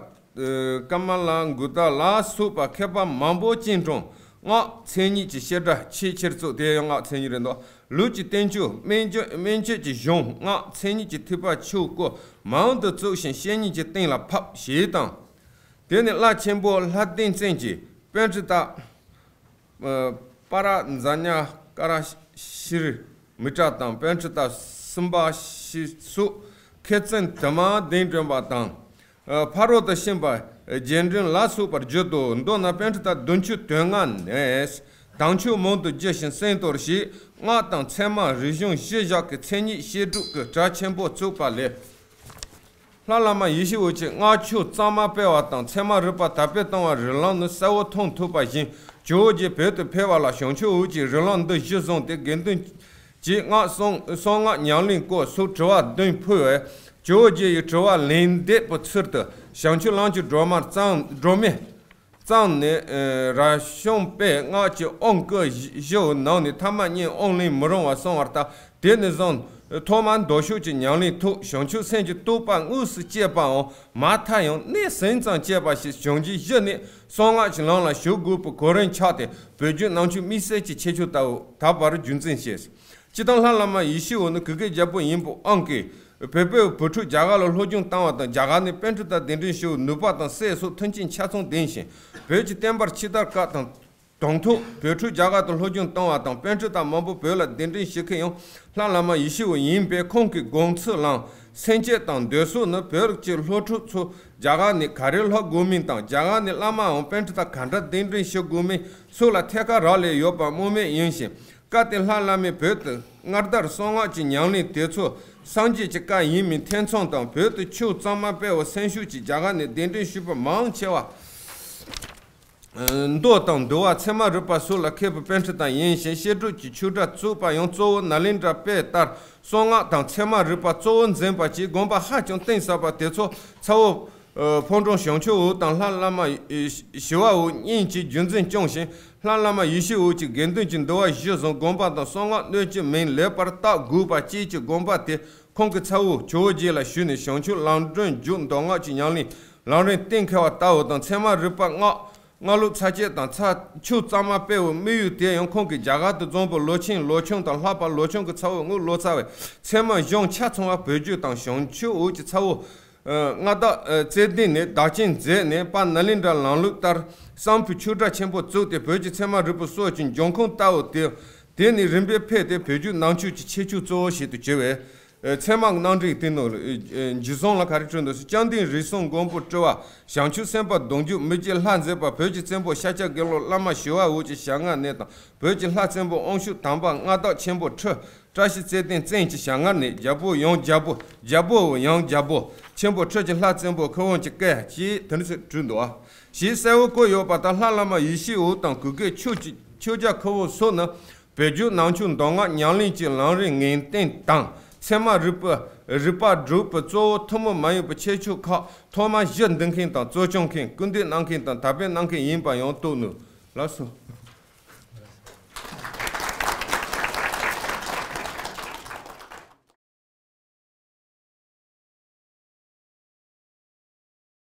ཀ་མ་ལ་གུ་ཏ་ལ་སོགས་པ་མཁས་པ་མང་པོ་སྤྱན་དྲངས་སྔགས་མཚན་ཉིད་ཀྱི་བཤད་གྲྭ་ཆེས་ཆེར་བཙུགས། དེ་ཡང་སྔགས་མཚན་ཉིད་རེད་འདུག་ལུས་ཀྱི་རྟེན་མཆོག་སྨན་བཅོས་སྨན་བཅོས་ཀྱི་གཞུང་སྔགས་མཚན་ཉིད་ཀྱི་ཐེག་པ་ཆོས་སྐོར་མང་དུ་བཙུགས་ཤིང་བཤེས་གཉེན་གྱི་སྟེང་ལ་ཕབ་ཞེས་དང་། དེ་ནས་བླ་ཆེན་པོ་ལྷ་ལྡན་བཙན་གྱིས་པཎྜི་ཏ་པ་ར་ཛྙཱ་ཀ་ར་ཤྲཱི་མི་ཏྲ་དང་། པཎྜི་ཏ་སུམྦྷ་ཤྲཱི་སོགས་མཁས་བཙུན་དུ་མ་གདན་འདྲེན་པ་དང་། ཕ་རོལ་ཏུ་ཕྱིན་པ་རྗེས་དྲན་ལ་སོགས་པར་བརྗོད་དོ། མདོར་ན་པཎྜི་ཏ་བདུན་ཅུ་དོན་ལྔ་ནས་དམ་ཆོས་མང་དུ་བརྒྱུད་ཞིང་གསན་གཏོར་ཞེས་སྔགས་དང་ཚད་མ་རིག་གཞུང་གཞི་བཞག་གི་མཚན་ཉིད་བཤད་སྒྲུབ་ཀྱི་གྲྭ་ཆེན་པོ་བཙུགས་པ་ལས། ལྷ་བླ་མ་ཡེ་ཤེས་འོད་ཀྱིས་སྔགས་ཆོས་གཙང་མ་སྤེལ་བ་དང་ཚད་མ་རིག་པ་དར་སྤེལ་གཏོང་བར་རོལ་ལངས་ནི་གསལ་བོ་མཐོང་ཐུབ་པ་བཞིན་ཇོ་བོ་རྗེ་བོད་དུ་ཕེབས་པ་ལ་བྱང་ཆུབ་འོད་ཀྱི་རོལ་ལངས་འདི་གཞི་བཟུང་སྟེ། དགེ་འདུན་གྱིས་སྔགས་གསང་གསང་སྔགས་ཉམས་ལེན་སྐོར་སོགས་དྲི་བ་བདུན་ཕུལ་བས། ཇོ་བོ་རྗེ་ཡི་དྲི་བ་ལན་འདེབས་པའི་ཚུལ་དུ་བྱང་ཆུབ་ལམ་གྱི་སྒྲོན་མར་བརྩམས་སྒྲོན་མེ་བརྩམས་ནས། ཨ། རབ་བྱུང་པས་སྔགས་ཀྱི་དབང་བསྐུར་བཞི་བོའི་ནང་ནས་ཐ་མ་གཉིས་དབང་ལེན་མི་རུང་བར་གསུངས་པ་ལྟར། དེ་ནས་བཟུང་ཐོག་མར་མདོ་ཕྱོགས་ཀྱི་ཉམས་ལེན་ཐོག་བྱང་ཆུབ་སེམས་ཀྱི་རྟོགས་པ་དངོས་སུ་སྐྱེས་པའམ། མ་མཐའ་ཡང་གནས་ཟིན་ཙམ་སྐྱེས་པ་ཞིག་བྱུང་རྗེས་གཞི་ནས་གསང་སྔགས་ཀྱི་ལམ་ལ་ཞུགས་དགོས་པའི་གོ་རིམ་ཆགས་ཏེ། བོད་བརྒྱུད་ནང་ཆོས་དམིགས་བསལ་གྱི་ཁྱད་ཆོས་ལྟ་བུ་དར་བར་རྒྱུན་འཛིན་བྱས། སྤྱིར་བཏང་ལྷ་བླ་མ་ཡེ་ཤེས་འོད་ནི་གུ་གེ་རྒྱལ་པོ་ཡིན་པའི་དབང་གིས། བོད་པའི་བོད་ཕྲུག་རྒྱ་གར་ལ་སློབ་སྦྱོང་བཏང་བ་དང་། རྒྱ་གར་ནས་པཎྜི་ཏ་གདན་འདྲེན་ཞུ་བའི་ནུས་པ་དང་སྲས་སོགས་མཐུན་རྐྱེན་ཆ་ཚང་ལྡན་ཞིང་། བོད་ཀྱི་བསྟན་པར་ཕྱི་དར་སྐབས་དང་དང་ཐོག་བོད་ཕྲུག་རྒྱ་གར་དུ་སློབ་སྦྱོང་བཏང་བ་དང་། པཎྜི་ཏ་མང་པོ་བོད་ལ་གདན་འདྲེན་ཞུ་མཁན་ཡང་ལྷ་བླ་མ་ཡེ་ཤེས་འོད་ཡིན་པས། ཁོང་གི་དགོངས་ཚུལ་ལམ་སེམས་བསྐྱེད་དང་འདོད་གསོལ་ནི། བོད་ཀྱི་སློབ་ཕྲུག་ཚོ་རྒྱ་གར་ནས་ག་རེ་སློབ་དགོས་མིན་དང་། རྒྱ་གར་ནས་བླ་མའམ་པཎྜི་ཏ་ག་འདྲ་གདན་འདྲེན་ཞུ་དགོས་མིན་སོགས་ལ་ཐད་ཀར་རག་ལས་ཡོད་པ་སྨོས་མེད་ཡིན་ཞིང་། སྐབས་དེར་ལྷ་བླ་མས་བོད་དུ་སྔར་ལྟར་གསང་སྔགས་ཀྱི་ཉམས་ལེན་དེ་ཚོ་སངས་རྒྱས་ཀྱི་བཀའ་ཡིན་མིན་ཐེ་ཚོམ་དང་། བོད་དུ་ཆོས་གཙང་མ་སྤེལ་བར་སེམས་ཤུགས་ཀྱིས་རྒྱ་གར་ནས་གདན་འདྲེན་ཞུས་པ་མང་ཆེ་བ། མདོ་དང་འདུལ་བ་ཚད་མ་རིག་པ་སོགས་ལ་མཁས་པའི་པཎྜི་ཏ་ཡིན་ཞིང་། བཤད་སྒྲུབ་ཀྱི་ཆོས་གྲྭ་བཙུགས་པ་ཡང་གཙོ་བོ་ནཱ་ལེནྡྲ་དཔེ་ལྟར་གསང་སྔགས་དང་ཚད་མ་རིག་པ་གཙོ་བོ་འཛིན་པ་གྱིས་དགོངས་པ་ཧ་ཅང་གཏིང་ཟབ་པ་དེ་ཚོ་ཚ་བོ་ཕོ་བྲང་བྱང་ཆུབ་འོད་དང་ལྷ་བླ་མ་ཞི་བ་འོད་གཉིས་ཀྱིས་རྒྱུན་འཛིན་སྐྱོང་ཞིང་། ལྷ་བླ་མ་ཡེ་ཤེས་འོད་ཀྱིས་དགེ་འདུན་གྱི་འདུལ་བ་གཞི་བཟུང་དགོངས་པ་དང་གསང་སྔགས་གནོད་སྐྱེལ་མིན་ལེགས་པར་བརྟག་དགོས་པ་བཅས་ཀྱི་དགོངས་པ་དེ་ཁོང་གི་ཚ་བོ་ཇོ་བོ་རྗེ་ལ་ཞུས་ནས། བྱང་ཆུབ་ལམ་སྒྲོན་འཇུག་མདོ་སྔགས་ཀྱི་ཉམས་ལེན་ལམ་རིམ་གཏན་འཁེལ་བ་ལྟ་བུ་དང་། ཚད་མ་རིག་པ་སྔགས་སྔགས་ལུགས་ཚར་བཅད་དང་ཚར་ཆོས་གཙང་མ་སྤེལ་བའི་དམིགས་ཡུལ་དེ་ཡང་ཁོང་གིས་རྒྱ་གར་དུ་འཛོམས་པའི་ལོ་ཆེན་ལོ་ཆུང་དང་ལྷག་པར་ལོ་ཆུང་གི་ཚ་བོ་དངུལ་ལོ་ཙཱ་བས་ཚད་མ་གཞུང་ཆ་ཚང་བ་བོད་བརྒྱུད་དང་། བྱང་ཆུབ་འོད་ཀྱི་ཚ་བོ་མངའ་བདག་ཙནྡན་ནས་བདག་བསྐྱེད་མཛད་ནས། དཔལ་ནཱ་ལེནྡྲ་ལམ་ལུགས་ལྟར་གསང་ཕུའི་ཆོས་གྲྭ་ཆེན་པོ་བཙུགས་ཏེ། བོད་ཀྱི་ཚད་མ་རིག་པ་སོགས་ཀྱི་འབྱུང་ཁུངས་ལྟ་བུ་དེ། དེ་ནས་རིམ་པས་འཕེལ་ཏེ་བོད་བརྒྱུད་ནང་ཆོས་ཀྱི་ཁྱད་ཆོས་གཙོ་བོ་ཞིག་ཏུ་གྱུར་བས། ཚད་མ་གི་རྣམ་འགྲེལ་སྟེང་དུ་འཇུག་བཟང་ལ་ག་རེ་བྲིས་འདུག་ཟེར། བཅོམ་ལྡན་རིགས་གསུམ་མགོན་པོ་སྤྲུལ་པ། བྱང་ཆུབ་སེམས་དཔའ་གདུང་བརྒྱུད་མི་བརྒྱའི་ལྷ་མཛད་པ། བོད་ཀྱི་བཙན་པོ་ཤཱཀྱ་དགེ་སློང་བླ་མ་ཞི་བ་འོད་ཀྱི་ཞལ་སྔ་ནས་དང་། བོད་ཀྱི་ལྷ་བཙན་པོ་དབང་ཕྱུག་དམ་པ་མངའ་བདག་ཆེན་པོ་ཁྲི་བཀྲ་ཤིས་ཙནྡན་བཙན་གྱི་ཞལ་སྔ་ནས། རྒྱལ་པོ་ཡང་རྒྱལ་པོ། རྒྱལ་པོའོ་ཡང་རྒྱལ་པོ། ཆེན་པོ་ཁྲི་ཀྱི་ལྷ་བཙན་པོ་ཁུ་དབང་གི་སྐད་ཅེས་དེ་འདྲ་ཟེར་བྲིས་འདུག་ཨ། ཞེས་གསལ་བོ་བཀོད་ཡོད་པ་ལྟར་ལྷ་བླ་མ་ཡེ་ཤེས་འོད་དང་གུ་གེ་ཆོས་ཀྱི་ཆོས་རྒྱལ་ཁུ་དབང་སོགས་ནི། བོད་བརྒྱུད་ནང་ཆོས་མདོ་སྔགས་ཉམས་ལེན་གྱི་ལམ་རིམ་ངེས་གཏན་དང་། ཚད་མ་རིག་པ་རིག་པ་སྒྲུབ་པའི་གཙོ་བོ་ཐུན་མོང་མ་ཡིན་པའི་ཁྱད་ཆོས་ཁག་ཐོག་མར་གཞི་འདིང་མཁན་དང་། གཙོ་སྐྱོང་མཁན། སྐུལ་འདེད་གནང་མཁན་དང་། དར་སྤེལ་གནང་མཁན་ཡིན་པ་ཡང་རྟོགས་ནུས། ལགས་སོ།